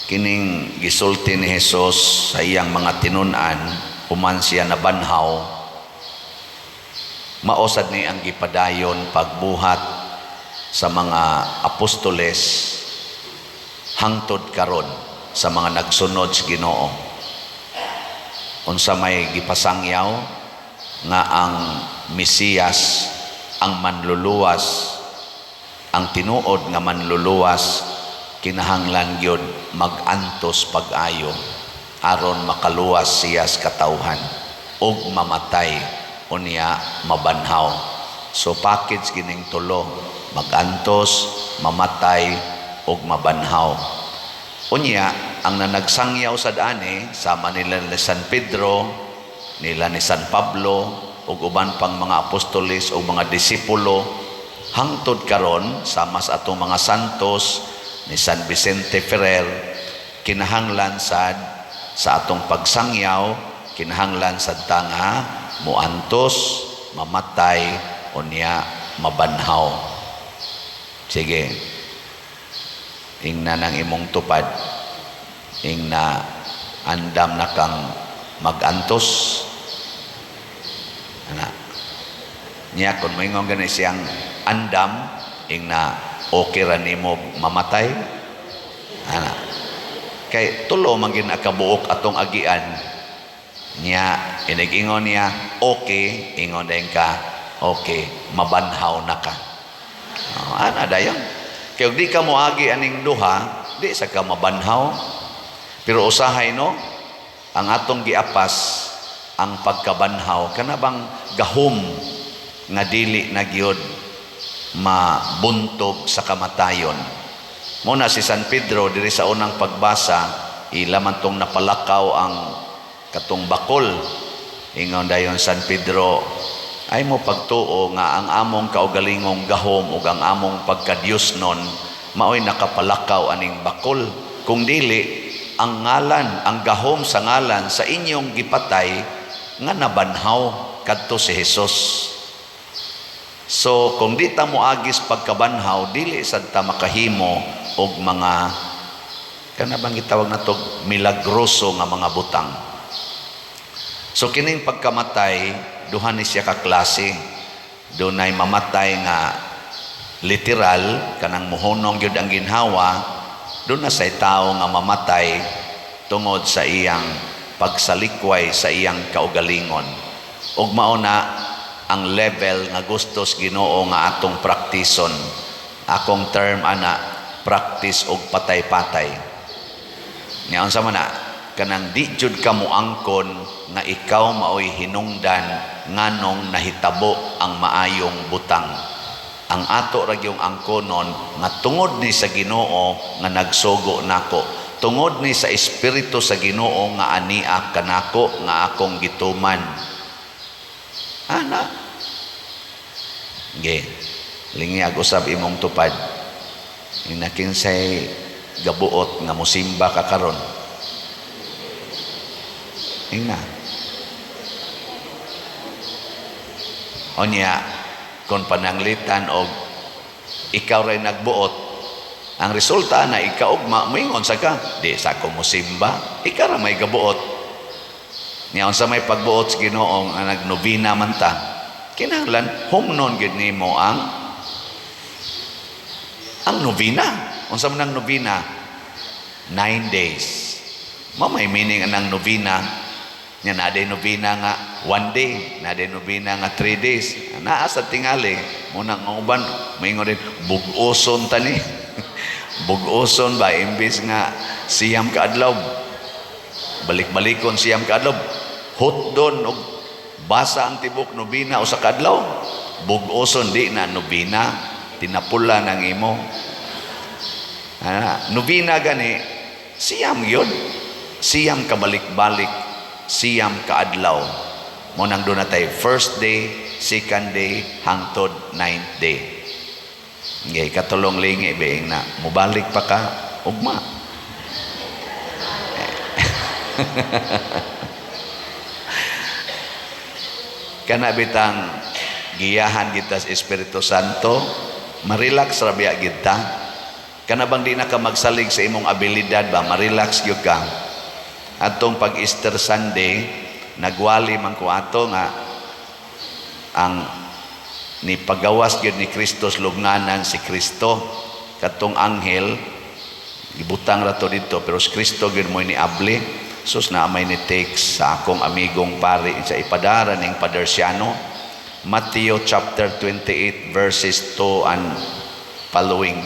Kining gisulti ni Jesus sa iyang mga tinun-an human siya nabanhaw, mao sad ni ang gipadayon pagbuhat sa mga apostoles hangtod karon sa mga nagsunod sa Ginoo. Unsa may gipasangyaw? Nga ang Mesiyas, ang manluluwas, ang tinuod nga manluluwas, kinahanglan gyud mag-antos pag-ayo aron makaluwas siya sa katawhan ug mamatay, unya mabanhaw. So package kining tulo: magantos, mamatay ug mabanhaw. Unya ang nanagsangyaw sad ani, sama nila ni San Pedro, nila ni San Pablo ug uban pang mga apostoles o mga disipulo hangtod karon, sama sa atong mga santos, ni San Vicente Ferrer, kinahanglan sad sa atong pagsangyaw, kinahanglan sad ta nga muantos, mamatay, unya mabanhaw. Sige, ingna nang imong tupad, ingna, "Andam na kang magantos?" Ana niya, kung moingon gani siyang andam, ingna, "Okay ra nimo mamatay?" Ana, kay tulo man gyud kabuok atong agian niya. Inig-ingon niya, "Okay," ingon din ka, "Okay, mabanhaw na ka." Oh, ana dayon. Kay ug di ka moagi aning duha, di sa ka mabanhaw. Pero usahay, no, ang atong giapas ang pagkabanhaw, kana bang gahom nga dili na gyud mabuntog sa kamatayon. Muna si San Pedro diri sa unang pagbasa, ila man tong napalakaw ang katong bakol. Ingon dayon San Pedro, "Ay mo pagtuo nga ang among kaugalingong gahom ug ang among pagkadiyos nun maoy nakapalakaw aning bakol. Kung dili, ang ngalan, ang gahom sa ngalan sa inyong gipatay nga nabanhaw, kadto si Jesus." So kung di ta moagis pagkabanhaw, dili sad ta makahimo og mga kana bang gitawag nato milagroso nga mga butang. So kining pagkamatay, duha ni siya ka klase. Dunay mamatay nga literal, kanang muhunong gyud ang ginhawa. Duna say tao nga mamatay tungod sa iyang pagsalikway sa iyang kaugalingon. Ug mao na ang level nga gusto sa Ginoo nga atong praktison. Akong term ana, practice og patay-patay. Nya unsa man na? Kanang di jud ka moangkon nga ikaw maoy hinungdan nganong nahitabo ang maayong butang. Ang ato ra gyung angkonon nga tungod ni sa Ginoo nga nagsugo nako. Tungod ni sa Espiritu sa Ginoo nga ania kanako nga akong gituman. Ana. Ge. Lingiyag usab imong tupad. Ingna, "Kinsay gabuot nga musimba ka karon?" Ingna. Onya, kung pananglitan og ikaw ray nagbuot, ang resulta na ikaugma, moingon sa ka, "Di sa ako musimba, ikaw ra may gabuot." Nya unsa may pagbuot sa Ginoo nga nagnobina man ta, kinahanglan humnon gyud nimo ang novena. Unsa man ang novena? 9 days. Mao may meaning anang novena. Nya naa day novena nga one day, naa day novena nga 3 days. Naa sa tingali, muna ang uban, moingon din, "Bug-oson ta ni." Bug-oson ba, imbis nga 9 ka adlaw, balik-balikon 9 ka adlaw, hotdon og basa ang tibok nobena 1 ka adlaw. Bug-oson, di na nobena, tinapula ng imo. Ah, nobena gani, 9 yun. 9 ka balik-balik, 9 ka adlaw. Mao nang duna tay first day, second day, hangtod ninth day. Ngay katulong lingi being na mubalik pa ka ugma. Kana bitang giyahan kita sa Espiritu Santo, marelax ra biya kita. Kana bang di na ka magsalig sa imong abilidad ba, ma-relax gyud ka. Atong pag Easter Sunday, nagwali man ko ato nga ang ni pagawas gyud ni Kristo sa lubnganan si Kristo. Katong anghel gibutang ra to dito, pero si Kristo gyud mo ni abli. Sus, na may ni text sa akong amigong pari sa ipadara ning Padersiano, Matthew chapter 28 verses 2 and following.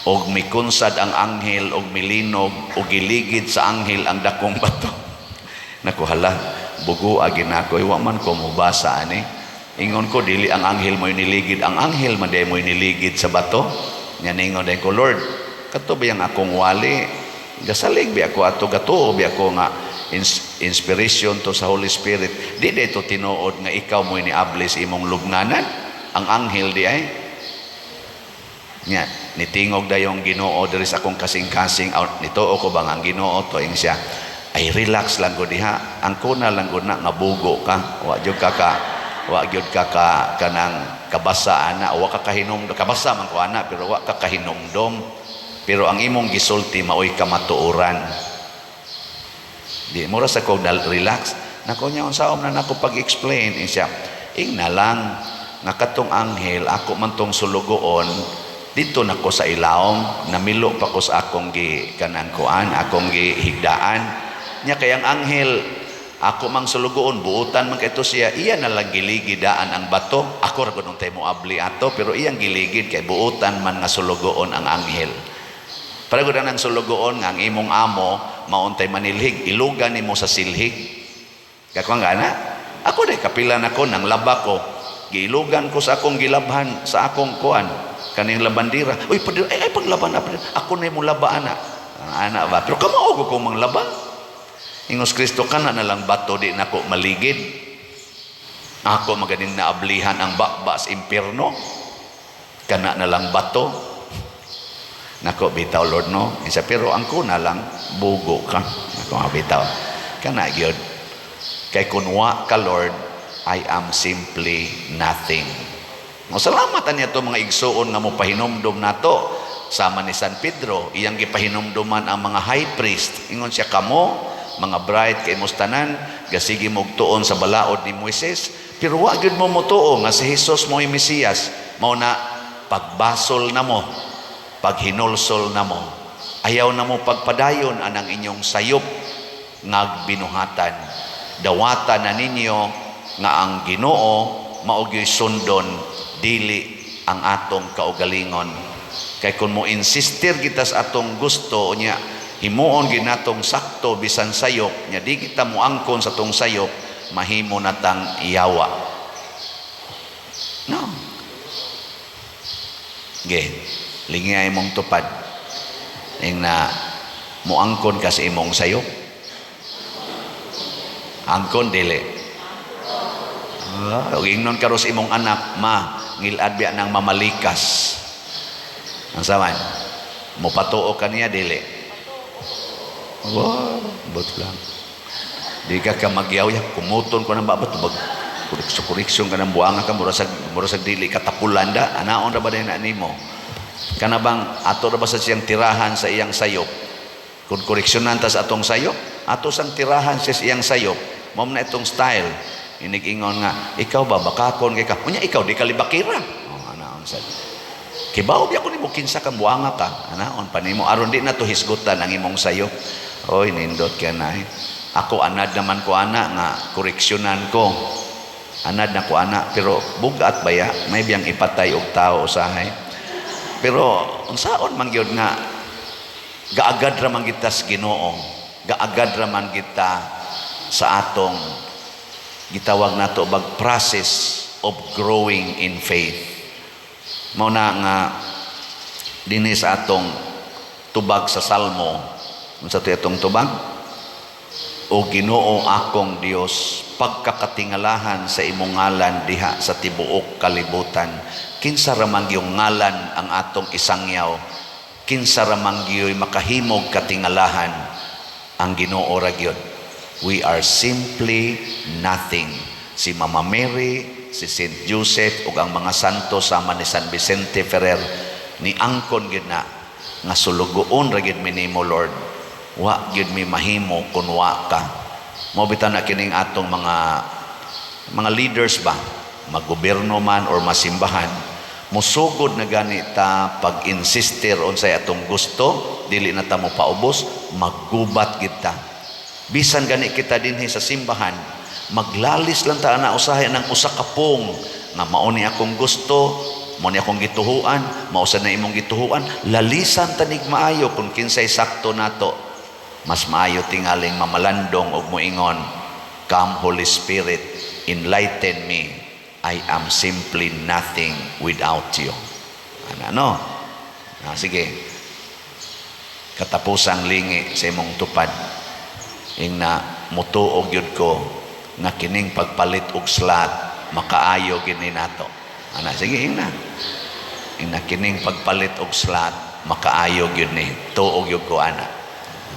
Og mikunsad ang anghel og milinog og giligid sa anghel ang dakong bato. Naku, hala, bugo agi nako, wa man ko mobasa ani. Ingon ko, dili ang anghel mo niligid, ang anghel man mo niligid sa bato. Nya ningon din ko, "Lord, kato ba yung akong wali? Gasalig bi ako ato, gatuo bi ako nga inspiration to sa Holy Spirit. Di dito tinuod nga ikaw mo ni-abli sa imong lubnganan, ang anghel di ay." Nya nitingog dayong Ginoo diri sa akong kasing-kasing, nituo ko bang ang Ginoo to. Ing siya, "Ay, relax lang ko diha. Ang kuna lang gud na nga bugo ka, wa gyud ka ka wa gyud ka ka kanang kabasa ana, wa ka kahinom kabasa man ko ana, pero wa ka kahinumdom, pero ang imong gisulti maoy kamatuoran." Di mura sa ko relax nako. Nya unsaon na nako pag-explain? Ing siya, ing na lang nga katong anghel, ako man tong sulugoon dito nako sa ilawom, namilo pa ko sa akong gi kanang kuan, akong gihigdaan. Nya kay ang anghel, ako mang sulugoon, buutan man kay to siya, iya na lang giligidaan ang bato. Ako ra gud mo abli ato, pero iyang giligid kay buutan man nga sulugoon ang anghel. Para gud ang sulugoon nga ang imong amo mauntay manilhig, ilugan nimo sa silhig. Kaya nga na ako day kapila nako nang laba ko, giilugan ko sa akong gilabhan, sa akong kuan, kaning labandira. "Uy, padre, ay, ay paglaban na, padre. Ako na mo laba ana." Ana ba? Pero kamao ko kung manglaba. Ingos Kristo, kana na lang bato di nako maligid. Ako maganing naablihan ang bakba sa impierno. Kana na lang bato. Nako bitaw, Lord, no. Isa, pero ang kuna lang bugo ka. Nako nga bitaw. Kana gyud. Kay kun wa ka, Lord, I am simply nothing. Mo salamat ani ato mga igsuon nga mo pahinumdom nato sama ni San Pedro, iyang gipahinumduman ang mga high priest. Ingon siya, "Kamo mga bright kay tanan, gasige mo tuon sa balaod ni Moises, pero wa gyud mo motuo nga si Jesus mo'y Mesiyas. Mao na pagbasol na mo, paghinulsol na mo, ayaw na mo pagpadayon anang inyong sayop nga binuhatan. Dawata na ninyo nga ang Ginoo mao gyuy sundon, dili ang atong kaugalingon." Kay kung mo insistir kita sa atong gusto nya himuon ginatong sakto bisan sayop nya, di kita moangkon sa atong sayop, mahimo natang yawa, no? Ge lingay mong tupad ing na moangkon ka sa imong sayop. Angkon, dili? Ah, ug ingnon karon sa imong anak, "Ma, ngilad biya nang mamalikas." Ang saman, mopatuo ka niya, dili? Wow, but lang. Di ka ka magyaw ya, kumuton ko ng babat, tubag koreksyon koreksyon ka ng buanga ka, mura sa dili katapulan da, anaon ra ba din na nimo? Kana bang ato ra ba sa siyang tirahan sa iyang sayop? Kung koreksyonan ta sa atong sayop, ato sang tirahan siya sa iyang sayop. Mao na itong style. Inig-ingon nga, "Ikaw ba, bakakon kay ka? Unya ikaw, di ka libakira." Oh, anaon sad. Kibaw biya ko nimo kinsa kang buanga ka. Anaon pa nimo aron di na to hisgutan ang imong sayop. Oy, nindot ka na eh. Ako anad naman ko ana nga koreksyonan ko. Anad na ko ana, pero bugat baya may biyang ipatay og tao usahay. Pero unsaon man gyud nga gaagad ra man kita sa Ginoo. Gaagad ra man kita sa atong gitawag nato bag process of growing in faith. Mao na nga dinhi sa atong tubag sa Salmo, unsa to atong tubag? "O Ginoo akong Dios, pagkakatingalahan sa imong ngalan diha sa tibuok kalibutan." Kinsa ra man gyung ngalan ang atong isangyaw? Kinsa ra man gyuy makahimog katingalahan? Ang Ginoo ra gyud. We are simply nothing. Si Mama Mary, si Saint Joseph ug ang mga santo sama ni San Vicente Ferrer ni angkon gyud na. Nga sulugoon ra gyud mi nimo, Lord. Wa gyud mi mahimo kun wa ka. Mao bitaw na kining atong mga leaders ba, maggobyerno man or masimbahan, musugod na gani ta pag-insister unsay atong gusto, dili na ta mo paubos, maggubat gid ta. Bisan gani kita dinhi sa simbahan, maglalis lang ta ana usahay ng usa ka pung nga mao ni akong gusto, mao ni akong gituhuan, mao sad na imong gituhuan, lalisan ta nig maayo kung kinsay sakto nato. Mas maayo tingaling mamalandong og moingon, "Come, Holy Spirit, enlighten me. I am simply nothing without you." Ano, no? Ah, sige. Katapusang lingi sa imong tupad. Ingna, mutuo gyud ko nga kining pagpalit og slot makaayo gini nato. Ana, sige, ingna. Ingna, kining pagpalit og slot makaayo gyud ni. Tuo gyud ko ana.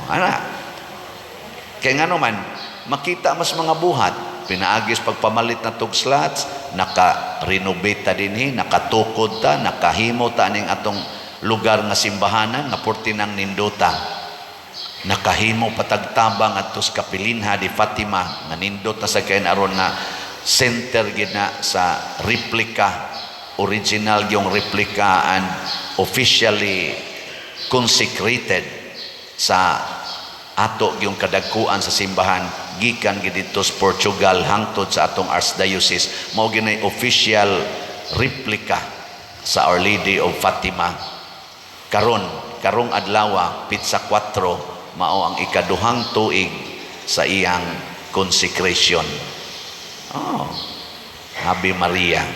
Ana. Kay ngano man makita mas mga buhat pinaagis pagpamalit na tog slots, naka-renovate ta dinhi, nakatukod ta, nakahimo ta ning atong lugar nga simbahanan nga purti nang nindota. Nakahimo patagtabang adto sa Kapilinha di Fatima nga nindot na sa kay aron nga center gid na sa replica, original yung replica and officially consecrated sa ato yung kadagkuan sa simbahan gikan gid didto sa Portugal hangtod sa atong archdiocese. Mao ginay official replica sa Our Lady of Fatima. Karon, karong adlaw, petsa 4, mao ang ikaduhang tuig sa iyang consecration. Oh, Ave Maria.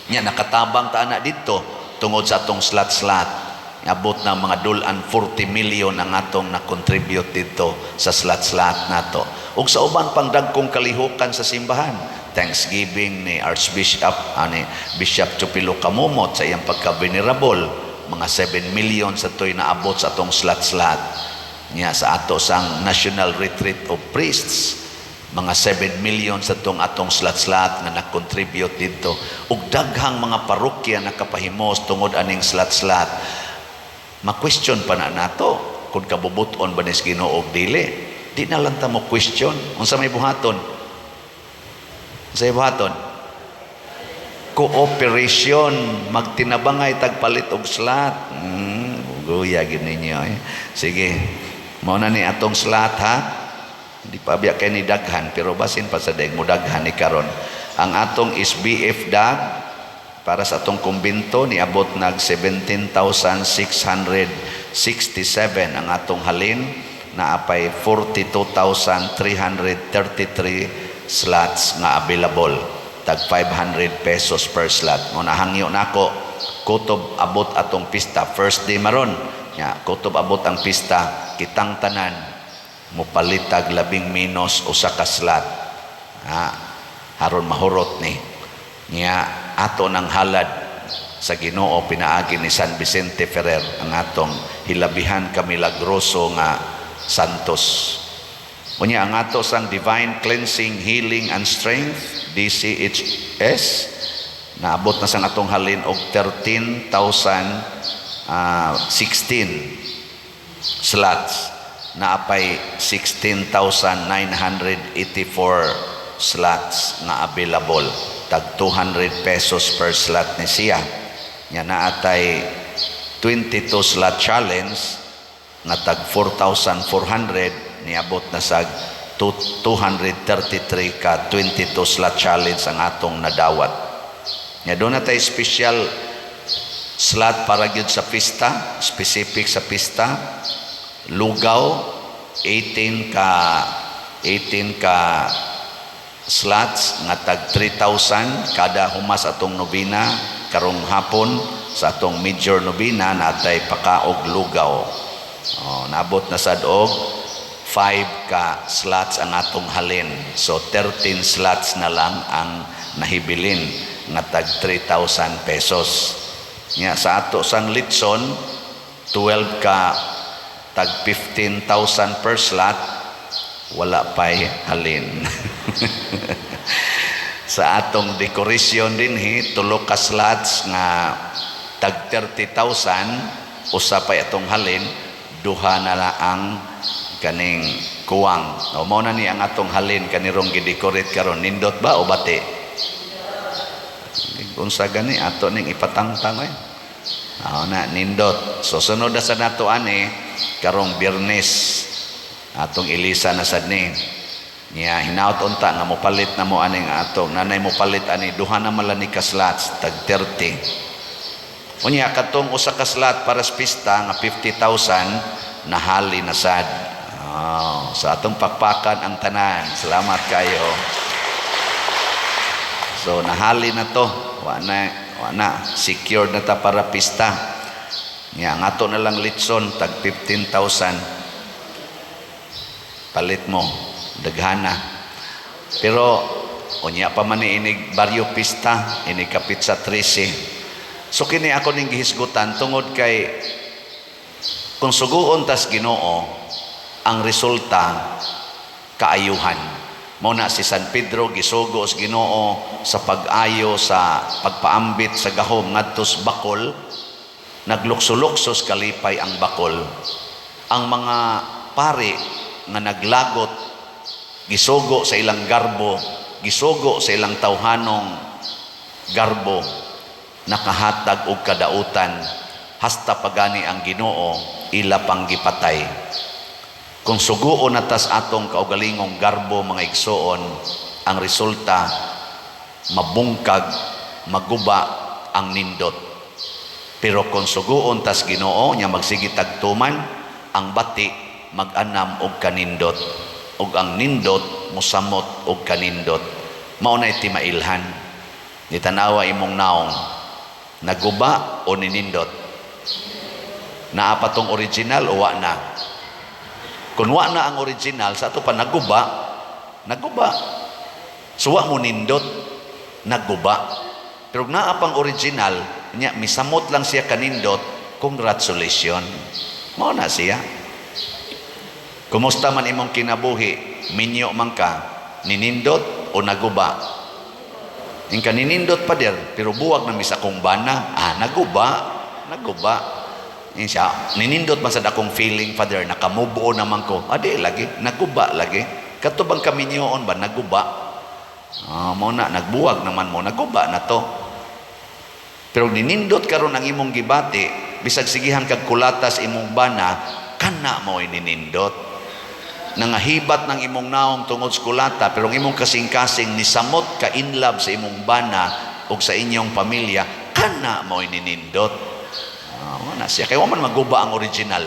Nya nakatabang ta ana didto tungod sa atong slot-slot. Abot na mga dulan 40 million ang atong na-contribute dito sa slot-slot nato. Ug sa uban pang dagkong kalihukan sa simbahan, Thanksgiving ni Archbishop ani Bishop Chupilo Camomot sa iyang pagka-venerable, mga 7 million sa to'y naabot sa atong slot-slot. Nya sa ato sang National Retreat of Priests, mga 7 million sa tong atong slot-slot nga na-contribute dito. Ug daghang mga parokya nakapahimos tungod aning slot-slot. Ma-question pa na nato kung kabubuton ba ni sa Ginoo og dili. Di na lang ta mo question. Unsa may buhaton? Unsa may buhaton? Cooperation, magtinabangay tagpalit og slot. Guya gyud ninyo eh. Sige. Mao na ni atong slot ha. Di pa biya kay ni daghan, pero basin pa sa daig mo daghan ni karon. Ang atong SBF DAG para sa atong kumbento niabot nag 17,667 ang atong halin, naapay 42,333 slots nga available, tag 500 pesos per slot. Mo nahangyo nako, kutob abot atong pista, first day maron nya, kutob abot ang pista, kitang tanan mopalitag labing menos usa ka slot ha, aron mahurot ni niya ato ng halad sa Ginoo pinaagi ni San Vicente Ferrer, ang atong hilabihan ka milagroso nga santos. Unya ang ato sang Divine Cleansing, Healing and Strength, DCHS, naabot na sang atong halin og 13,016 slots, naapay 16,984 slots nga available, tag 200 pesos per slot ni siya. Nya naatay 22 slot challenge nga tag 4,400, niabot na sa 233 ka 22 slot challenge ang atong nadawat. Nya doon na tay special slot para gyud sa pista, specific sa pista, lugaw, 18 ka slots nga tag 3,000 kada humas atong nobena karong hapon. Sa atong major nobena natay pakaog lugaw. Oh, naabot na sad og 5 ka slots ang atong halin. So 13 slots na lang ang nahibilin nga tag 3,000 pesos. Nya sa ato sang litson, 12 ka tag 15,000 per slot, wala pa'y halin. Sa atong decoration dinhi, tulo ka slots nga tag 30,000. Usa pa atong halin, duha na la ang kaning kuwang. O mao na ni ang atong halin kanirong gi-decorate karon. Nindot ba o bati? Unsa gani ato ning ipatangtang eh. Mao na, nindot. So sunod na sa nato ani karong Biyernes, atong ilisa na sad ni. Nya hinaut unta nga mopalit na mo aning atong nanay, mopalit ani, duha na man ni ka slots tag 30. Unya katong usa ka slot para sa pista nga 50,000 nahali na sad. Oh, sa atong pakpakan ang tanan. Salamat kayo. So nahali na to. Wa na, wa na, secured na ta para pista. Nya ang ato na lang litson tag 15,000. Palit mo daghana. Pero unya pa man ni inig baryo pista, inig kapit sa 13. So kini ako ning gihisgutan tungod kay kung suguon tas Ginoo, ang resulta kaayuhan. Mao na si San Pedro gisugo sa Ginoo sa pag-ayo sa pagpaambit sa gahom ngadto sa bakol, naglukso-luksos kalipay ang bakol. Ang mga pari nga naglagot, gisugo sa ilang garbo, gisugo sa ilang tawhanong garbo, nakahatag og kadautan hasta pagani ang Ginoo ila pang gipatay. Kung suguon na tas atong kaugalingong garbo, mga igsoon, ang resulta mabungkag, maguba ang nindot. Pero kung suguon tas Ginoo nya magsige tagtuman, ang bati mag-anam og kanindot ug ang nindot musamot og kanindot. Mao na timailhan. Ni tanawa imong naong, naguba o ninindot? Naa pa tong original o wa na? Kung wa na ang original, sa ato pa naguba, naguba. So wa mo nindot, naguba. Pero kung naa pang original, nya misamot lang siya kanindot, congratulations. Mao na siya. Kumusta man imong kinabuhi, minyo man ka, ninindot o naguba? Yung kaninindot pa der, pero buwag na mis akong bana, ah, naguba, naguba. Yung siya, ninindot man sad akong feeling, Father, nakamubo naman ko. Adi lagi, naguba lagi. Kato bang kaminyoon ba, naguba? Ah, mo na, nagbuwag naman mo, naguba na to. Pero ninindot karon ang imong gibati, bisag sigihan kag kulatas imong bana, kana mo ninindot. Nangahibat ng imong naong tungod sa kulata, pero ang imong kasing-kasing nisamot ka in love sa imong bana o sa inyong pamilya, kana mo ninindot. Ah, na siya. Kaya wa man maguba ang original.